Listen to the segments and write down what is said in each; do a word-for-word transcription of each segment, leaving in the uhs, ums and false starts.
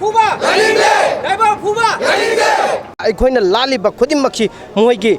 ꯐꯨꯕ! ꯗ꯭ꯔꯥꯏꯚꯔ ꯐꯨꯕ! ꯑꯩꯈꯣꯏꯅ ꯂꯥꯜꯂꯤꯕ ꯈꯨꯗꯤꯡꯃꯛꯁꯤ ꯃꯣꯏꯒꯤ,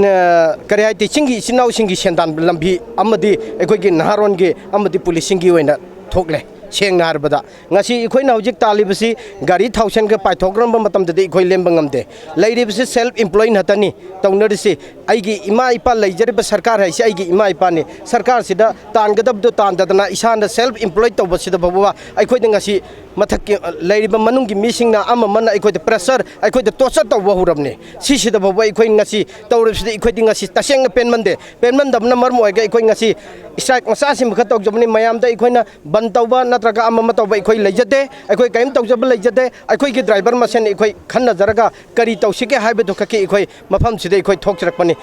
ꯑ, ꯀꯔꯤ ꯍꯥꯏ, ꯆꯤꯡꯒꯤ ꯏꯆꯤꯟ ꯏꯅꯥꯎꯁꯤꯡꯒꯤ ꯁꯦꯟꯗꯥꯟ ꯂꯝꯕꯤ ꯑꯃꯗꯤ ꯑꯩꯈꯣꯏꯒꯤ ꯅꯍꯥꯔꯣꯟꯒꯤ ꯑꯃꯗꯤ ꯄꯨꯂꯤꯁꯁꯤꯡꯒꯤ ꯑꯣꯏꯅ ꯊꯣꯛꯂꯦ꯫ ꯁꯦꯡꯅ ꯍꯥꯏꯔꯕꯗ, ꯉꯁꯤ ꯑꯩꯈꯣꯏꯅ ꯍꯧꯖꯤꯛ ꯇꯥꯜꯂꯤꯕꯁꯤ ꯒꯥꯔꯤ ꯊꯥꯎ ꯁꯦꯟꯒ ꯄꯥꯏꯊꯣꯛꯈ꯭ꯔꯕ ꯃꯇꯝꯗꯗꯤ ꯑꯩꯈꯣꯏ ꯂꯦꯝꯕ ꯉꯝꯗꯦ꯫ ꯂꯩꯔꯤꯕꯁꯤ self employed ꯉꯥꯛꯇꯅꯤ ꯇꯧꯅꯔꯤꯁꯤ꯫ ꯑꯩꯒꯤ ꯏꯃꯥ ꯏꯄꯥ ꯂꯩꯖꯔꯤꯕ ꯁꯔꯀꯥꯔ ꯍꯥꯏꯁꯤ ꯑꯩꯒꯤ ꯏꯃꯥ ꯏꯄꯥꯅꯤ꯫ ꯁꯔꯀꯥꯔꯁꯤꯗ ꯇꯥꯟꯒꯗꯕꯗꯨ ꯇꯥꯟꯗꯗꯅ ꯏꯁꯥꯅ self employed ꯇꯧꯕꯁꯤꯗ ꯐꯥꯎꯕ ꯑꯩꯈꯣꯏꯗ ꯉꯁꯤ ꯃꯊꯛꯀꯤ, ꯑ, ꯂꯩꯔꯤꯕ ꯃꯅꯨꯡꯒꯤ ꯃꯤꯁꯤꯡꯅ ꯑꯃ ꯑꯃꯅ ꯑꯩꯈꯣꯏꯗ pressure, ꯑꯩꯈꯣꯏꯗ torture ꯇꯧꯕ ꯍꯧꯔꯕꯅꯤ꯫ ꯁꯤꯁꯤꯗ ꯐꯥꯎꯕ ꯑꯩꯈꯣꯏ ꯉꯁꯤ ꯇꯧꯔꯤꯕꯁꯤꯗ ꯑꯩꯈꯣꯏꯗꯤ ꯉꯁꯤ ꯇꯁꯦꯡꯅ ꯄꯦꯟꯃꯟꯗꯦ꯫ ꯄꯦꯟꯃꯟꯗꯕꯅ ꯃꯔꯝ ꯑꯣꯏꯔꯒ ꯑꯩꯈꯣꯏ ꯉꯁꯤ strike ꯃꯆꯥꯁꯤꯃꯈꯛ ꯇꯧꯖꯕꯅꯤ꯫ ꯃꯌꯥꯝꯗ ꯑꯩꯈꯣꯏꯅ ꯕꯟ ꯇꯧꯕ ꯅꯠꯇ꯭ꯔꯒ ꯑꯃ ꯑꯃ ꯇꯧꯕ ꯑꯩꯈꯣꯏ ꯂꯩꯖꯗꯦ꯫ ꯑꯩꯈꯣꯏ ꯀꯔꯤꯝ ꯇꯧꯖꯕ ꯂꯩꯖꯗꯦ꯫ ꯑꯩꯈꯣꯏꯒꯤ driver ꯃꯁꯦꯟ ꯑꯩꯈꯣꯏ ꯈꯟꯅꯖꯔꯒ ꯀꯔꯤ ꯇꯧꯁꯤꯒꯦ ꯍꯥꯏꯕꯗꯨ ꯈꯛꯀꯤ ꯑꯩꯈꯣꯏ ꯃꯐꯝꯁꯤꯗ ꯑꯩꯈꯣꯏ ꯊꯣꯛꯆꯔꯛꯄꯅꯤ꯫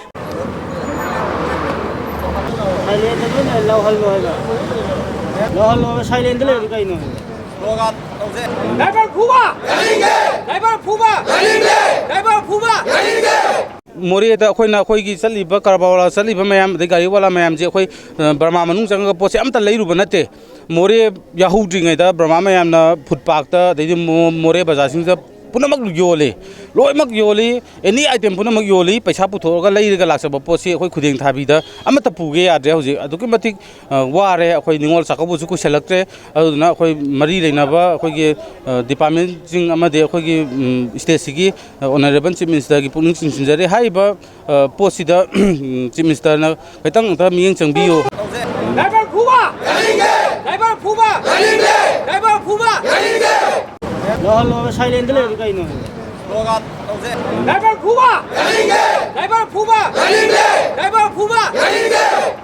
Silent ꯗ ꯂꯣꯏꯅ ꯂꯧꯍꯜꯂꯣ ꯍꯥꯏꯕ꯫ ꯂꯧꯍꯜꯂꯣ ꯍꯥꯏꯕ, silent ꯗ ꯂꯩꯔꯤꯗꯨ ꯀꯩꯅꯣ? ꯗ꯭ꯔꯥꯏꯚꯔ ꯐꯨꯕ! ꯗ꯭ꯔꯥꯏꯚꯔ ꯐꯨꯕ! ꯗ꯭ꯔꯥꯏꯚꯔ ꯐꯨꯕ! ꯃꯣꯔꯦꯗ ꯑꯩꯈꯣꯏꯅ, ꯑꯩꯈꯣꯏꯒꯤ ꯆꯠꯂꯤꯕ ꯀꯔꯕꯥꯔ ꯋꯥꯂꯥ ꯆꯠꯂꯤꯕ ꯃꯌꯥꯝ, ꯑꯗꯩ ꯒꯥꯔꯤ ꯋꯥꯂꯥ ꯃꯌꯥꯝꯁꯦ ꯑꯩꯈꯣꯏ, ꯑ, ꯕꯔꯃꯥ ꯃꯅꯨꯡ ꯆꯪꯉꯒ ꯄꯣꯠꯁꯦ ꯑꯝꯇ ꯂꯩꯔꯨꯕ ꯅꯠꯇꯦ꯫ ꯃꯣꯔꯦ ꯌꯥꯍꯧꯗ꯭ꯔꯤꯉꯩꯗ ꯕꯔꯃꯥ ꯃꯌꯥꯝꯅ ꯐꯨꯠꯄꯥꯠꯇ, ꯑꯗꯩꯗꯤ ꯃꯣ-, ꯃꯣꯔꯦ ꯕꯖꯥꯔꯁꯤꯡꯁꯤꯗ ꯄꯨꯝꯅꯃꯛ ꯌꯣꯜꯂꯤ, ꯂꯣꯏꯅꯃꯛ ꯌꯣꯜꯂꯤ, any item ꯄꯨꯝꯅꯃꯛ ꯌꯣꯜꯂꯤ꯫ ꯄꯩꯁꯥ ꯄꯨꯊꯣꯛꯑꯒ ꯂꯩꯔꯒ ꯂꯥꯛꯆꯕ ꯄꯣꯠꯁꯤ ꯑꯩꯈꯣꯏ ꯈꯨꯗꯦꯡ ꯊꯥꯕꯤꯗ ꯑꯃꯠꯇ ꯄꯨꯒꯦ ꯌꯥꯗ꯭ꯔꯦ꯫ ꯍꯧꯖꯤꯛ ꯑꯗꯨꯛꯀꯤ ꯃꯇꯤꯛ, ꯑ, ꯋꯥꯔꯦ꯫ ꯑꯩꯈꯣꯏ ꯅꯤꯉꯣꯜ ꯆꯥꯛꯀꯧꯕꯁꯨ ꯀꯨꯏꯁꯜꯂꯛꯇ꯭ꯔꯦ꯫ ꯑꯗꯨꯗꯨꯅ ꯑꯩꯈꯣꯏ ꯃꯔꯤ ꯂꯩꯅꯕ ꯑꯩꯈꯣꯏꯒꯤ, ꯑ, department ꯁꯤꯡ ꯑꯃꯗꯤ ꯑꯩꯈꯣꯏꯒꯤ, ꯎꯝ, state ꯁꯤꯒꯤ, ꯑ, honourable Chief Minister ꯒꯤ ꯄꯨꯛꯅꯤꯡ ꯆꯤꯡꯁꯤꯟꯖꯔꯤ꯫ ꯍꯥꯏꯔꯤꯕ, ꯑ, ꯄꯣꯠꯁꯤꯗ Chief Minister ꯅ ꯈꯤꯇꯪ ꯑꯝꯇ ꯃꯤꯠꯌꯦꯡ ꯆꯪꯕꯤꯌꯨ꯫ ꯗ꯭ꯔꯥꯏꯚꯔ ꯐꯨꯕ! ꯗ꯭ꯔꯥꯏꯚꯔ ꯐꯨꯕ! ꯗ꯭ꯔꯥꯏꯚꯔ ꯐꯨꯕ! ꯂꯧꯍꯜꯂꯣ, silent ꯗ ꯂꯩꯔꯤꯗꯨ ꯀꯩꯅꯣ? ꯗ꯭ꯔꯥꯏꯚꯔ ꯐꯨꯕ! ꯗ꯭ꯔꯥꯏꯚꯔ ꯐꯨꯕ! ꯗ꯭ꯔꯥꯏꯚꯔ ꯐꯨꯕ!